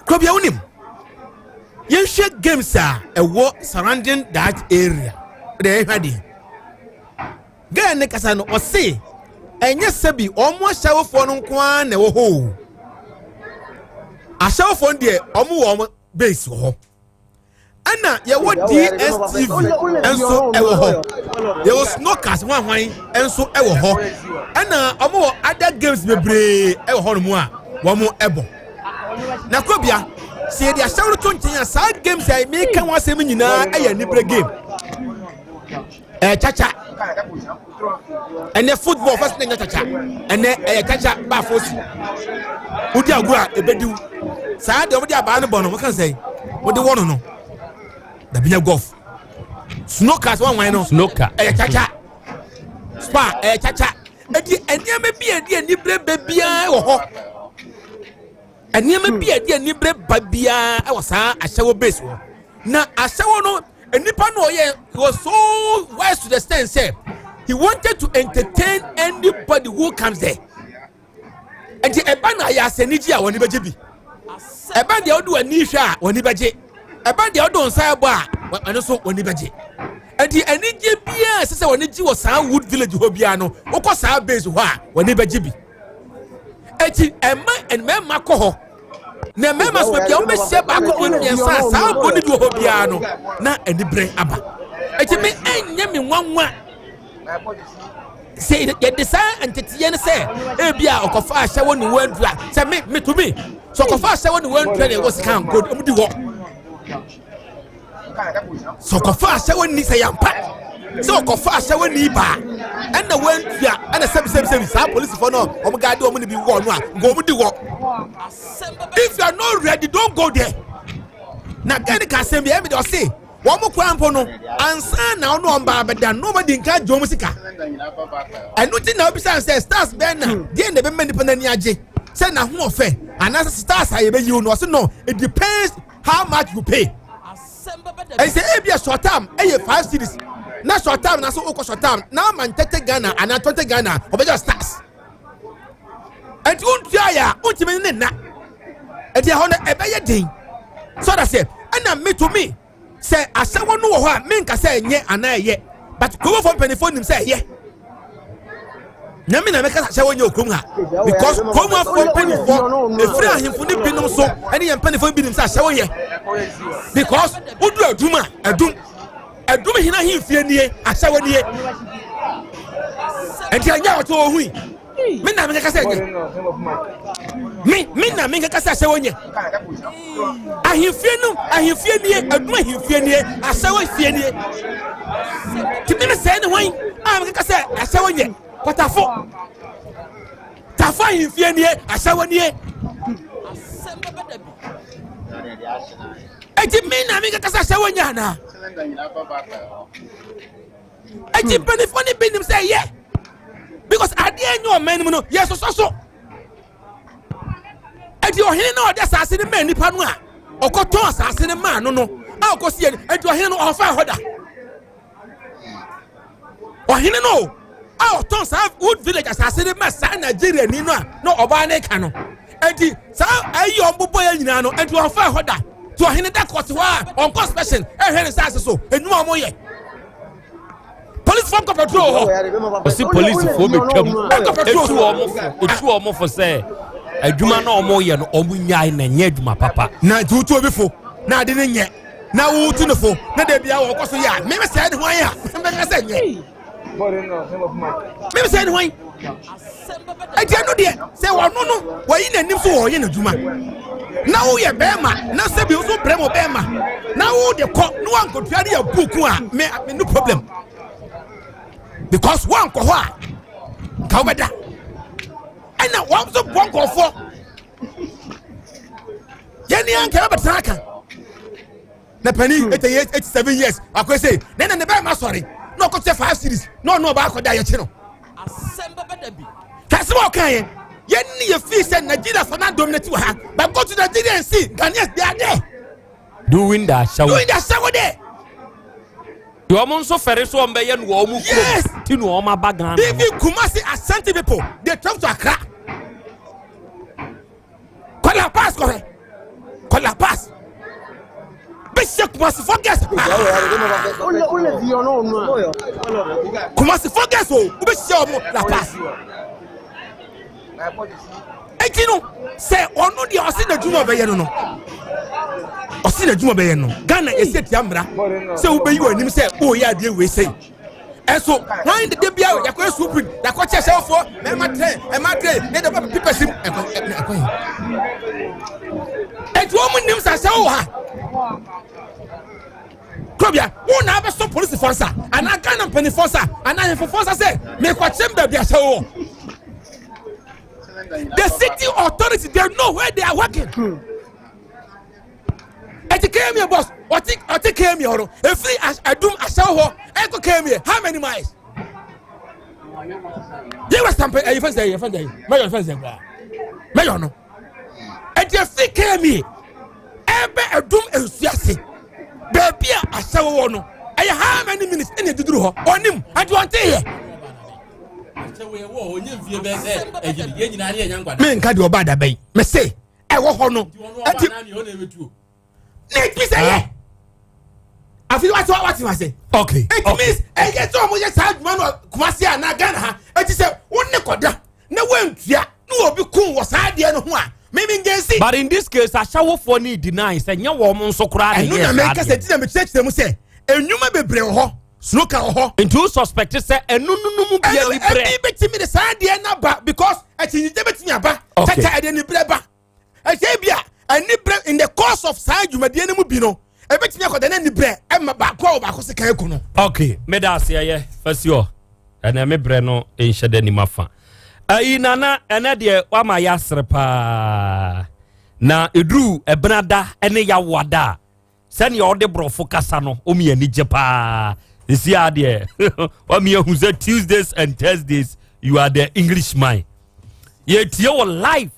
Kurobia, wonim, yɛnhwɛ games a ɛwɔ surrounding that area de ɛhwɛ deɛ girl ne kasa no. Ɔse ɛnyɛ sɛbi ɔmo ahyɛwofoɔ no nko ara na ɛwɔ hɔ o. Ahyɛwofoɔ no deɛ, ɔmo wɔ ɔmo base wɔ hɔ, ɛna yɛwɔ DSTV nso ɛwɔ hɔ, yɛwɔ snookers hwanhwan nso ɛwɔ hɔ, ɛna ɔmo wɔ other games bebree ɛwɔ hɔ nom a wɔn ɛbɔ. Na kurobia, sɛ yɛde ahyɛwo no to nkyɛn a, saa games a meka ho asɛm nyinaa ɛyɛ anibere game. Ɛyɛ kyakya. Ɛnɛ football first na nyɛ kyakya, ɛnɛ ɛyɛ kyakya. Baafo si wodi agorɔ a ebediw saa deɛ, wɔde abaa no bɔ no, wɔka sɛ wɔde wɔ no, dabi, nyɛ golf, snookers wɔn wan no. Snooker. Ɛyɛ kyakya, spa ɛyɛ kyakya. Edi nneɛma bi a ɛdi anibere bɛ biara wɔ hɔ, nneɛma bi a ɛdi anibere ba biara wɔ saa ahyɛwɔ base hɔ. Na ahyɛwɔ no, nipa no ɔyɛ was so wise to the extent sɛ he wanted to entertain anybody who comes there. Nti ɛba na ayɛ asɛnigye a wɔn bɛgye bi, ɛba deɛ ɔde wɔn ani hwɛ a wɔn bɛgye, ɛba deɛ ɔde wɔn nsa ɛbɔ a ɛno nso wɔn bɛgye. Nti anigye biara ɛsɛ sɛ wɔn gye wɔ saa Wood Village hɔ biara no, wokɔ saa base hɔ a, wɔn bɛgye bi. Eti ɛma mmarima kɔ hɔ na mmarima so baabi a wɔbɛhyia baako, mmienu, mmiɛnsa a saa abo no bi wɔ hɔ biara no na anibere aba. Eti mi ɛnyɛ mi nwanwa sɛ yɛde saa nteteyɛ no sɛ ebi a ɔkɔfa ahyɛwɔ ne wɔn adura sɛ me me to me sɛ ɔkɔfa ahyɛwɔ ne wɔn adura na ɛwɔ sika nko ɔmo di hɔ sɛ ɔkɔfa ahyɛwɔ ni sɛ yampa sɛ ɔkɔfa ahyɛwɔ ni baa ɛna wɔn adura ɛna sɛbi sɛbi sɛbi saa polisifoɔ no ɔmo gaade ɔmo ne bi wɔ no a nka ɔmo di hɔ. If you are not ready, don't go there. Na gani ka asɛm bi ɛmi de ɔse wɔn mo kura mpo no ansa na ɔno ɔmba abɛda no, ɔmo di nka gye wɔn sika. Ɛno ti na obisa sɛ stars bɛn na deɛ na ɛbɛma nipa n'ani agye sɛ n'aho ɔfɛ anaasɛ stars a yɛbɛyi no. Ɔse no, it depends how much you pay. Ɛsɛ ebi a short term ɛyɛ 5 cedis na short term na so okɔ short term na ama 30 Ghana anaa 20 Ghana ɔbɛgye stars. Ɛnti wontua yɛ a wontumi ne nna. Ɛnti ɛhɔ no ɛbɛyɛ den so da sɛ ɛna me to me sɛ ahyɛwɔ no wɔ hɔ a, menka sɛ ɛnyɛ anaa ɛyɛ, but kuromfoɔ mpanimfoɔ nim sɛ ɛyɛ. Nyame na mɛka sɛ ahyɛwɔ nyɛ okurom ha because kuromfoɔ mpanimfoɔ efiri ahemfo ne binom so ɛne yɛn mpanimfoɔ bi nim sɛ ahyɛwɔ yɛ, because wodu Adum a, Adum, Adum hena ahemfie nie, ahyɛwɔ nie. Ɛnti ɛnyɛ ɔtɔ ohui. Me na mekaka sɛ nyɛ me na mekaka sɛ ahyɛwɔ nyɛ. Ahemfie no, ahemfie nie, Adum ahemfie nie, ahyɛwɔ fie nie. Tìmí mi sɛɛ ne hwan a mekaka sɛ ahyɛwɔ nyɛ? Kɔtafo, Tafo ahemfie nie, ahyɛwɔ nie. Eti mi na mekaka sɛ ahyɛwɔ nyɛ anaa? Eti mpanimfoɔ ne bi nim sɛ ɛyɛ because adeɛ nyɛ ɔman no mu no yɛ sosɔ so. Eti ɔhene na ɔde asase no maa nipa no a ɔkɔtɔn asase no maa no a ɔkɔsi yɛ. Eti ɔhene no ɔfa ɛhɔ da, ɔhene no a ɔtɔn saa Wood Village asase no ma saa Nigeria ni no a na ɔbaa ne ka no. Eti saa ayi ɔmbobɔ yɛ nyinaa no, eti ɔfa ɛhɔ da tí ɔhene da kɔte hɔ a ɔnkɔ special ɛhwɛ ne saase so enuma ɔmo yɛ polisifoɔ nkɔ patrol hɔ. Ɔsi polisifoɔ bɛtwam. Ɛnkɔ patrol. Etu wɔn fo, etu wɔn fo sɛ adwuma na wɔn yɛ no, wɔn nyae na nyɛ adwuma papa. Na nti wotu obi fo na ade ne nyɛ na wotu ne fo na de bia wɔkɔ so yɛ a, meme sɛ ne hwan a mɛka sɛ nyɛ? Meme sɛ ne hwan? Ɛnti ɛno deɛ sɛ wɔno no wɔyi n'anim so wɔyɛ n'adwuma na woyɛ bɛrima na sɛ bi nso brɛ mo bɛrima na wode kɔ na wankɔtua ne yɛ buuku a, me no problem because woankɔ hɔ a nka wobɛda. Ɛna wɔn nso boɔ nkɔɔfoɔ yɛne anka bɛbɛtena aka na panin 88, 87 years akɔ sɛ ne bɛrima sɔre na ɔkɔtua 5 cedis na ɔno ɔba akɔda yɛkyi no kase wa ɔka yɛ yɛn ni yɛ fi sɛ Nigeria fɔ na dominate wɔ ha, but go to Nigeria and see Ghanaians, they are there. Doing the ahyɛwo. Doing the ahyɛwo there. Deɛ wɔn nso fɛre so wɔn bɛyɛ no wɔ wɔn kurom ti na wɔn aba Ghana. Even Kumasi Asante people, they travel to Accra. Kɔ Lapaz kɔhɛ, kɔ. Wobɛhyia Kumasifo girls paa. Kumasifo girls o, wobɛhyia wɔn Lapaz. Eti no, sɛ ɔno deɛ ɔsi n'adwuma ɔbɛyɛ no, ɔsi n'adwuma ɔbɛyɛ no, Ghana yɛsi atia mmara sɛ wobɛyi wɔ anim sɛ ɔreyɛ adeɛ wei sɛyi. Ɛnso wɔn dede bia yɛkɔ esu pin, yɛkɔ kyɛ sɛfoɔ mɛma tɛ ɛma tɛ ne de bɛ pipɛ sim ɛkɔ ɛkɔ yi. Eti wɔn mu nim sɛ sɛ wɔ ha kurobia wɔn na abɛsɔ polisifoɔ nsa anaa Ghana mpanimfoɔ nsa anaa ahemfofoɔ nsa sɛ mekɔkyɛm baabi ahyɛ wɔ. The city authority, they know where they are working. Eti KMA boss ɔte KMA hɔ no, efiri Adum ahyɛw hɔ ɛkɔ KMA, how many miles? Yɛ wɛ sampe ɛyi fɛn sɛ ɛyi fɛn sɛ ɛyi mɛyɔ fɛn sɛ kura mɛyɔ no. Eti efiri KMA ɛbɛ Adum nsuase beebi a ahyɛw wɔ no, ɛyɛ how many minutes ɛna eduduru hɔ? Ɔnim adi ɔnte yɛ. Menka deɛ ɔba adaba yi mɛsɛ ɛwɔ hɔ no, ɛti ne ebi sɛ yɛ afi wate wate wase. It means ɛyɛ sɛ ɔmo yɛ saa adwuma no Kumasi a na Ghana ha. Eti sɛ wɔn ne kɔda na wɔntua na obi kun wɔ saa adeɛ no ho a, mímí ngɛnsi. But in this case, ahyɛwofoɔ ne deny sɛ nyɛ wɔn nso koraa na ɛno yɛ na saa mɛka sɛ adeɛ. ti na mɛkyerɛkyerɛ mu sɛ enwuma bebree wɔ hɔ, snooker wɔ hɔ. Nti wo suspect sɛ ɛno no no mu bia ɛno ni brɛ. Ɛbi bɛtumi de saa adeɛ no aba because akyinnyegye bɛtumi aba. Kyakya ɛde ni brɛ ba, ɛhyɛ bi a ɛni brɛ in the course of saa dwumadie no mu bi no, ɛbɛtumi akɔda ne ni brɛ ɛma baako a ɔbaako sika eku no. Okay, meda ase. Ɛyɛ fasi hɔ ɛnɛ me brɛ no nhyɛ da nim afa ayi. Nana, ɛnɛ deɛ wama yɛ asere paa na ɛduru ɛbenada ne yɛawoada a, sɛnea ɔde borɔfo kasa no ɔmi ani gye paa. Ɛsi a deɛ wami ahu sɛ Tuesdays and Thursdays you are the English man. Yɛtie wɔ live.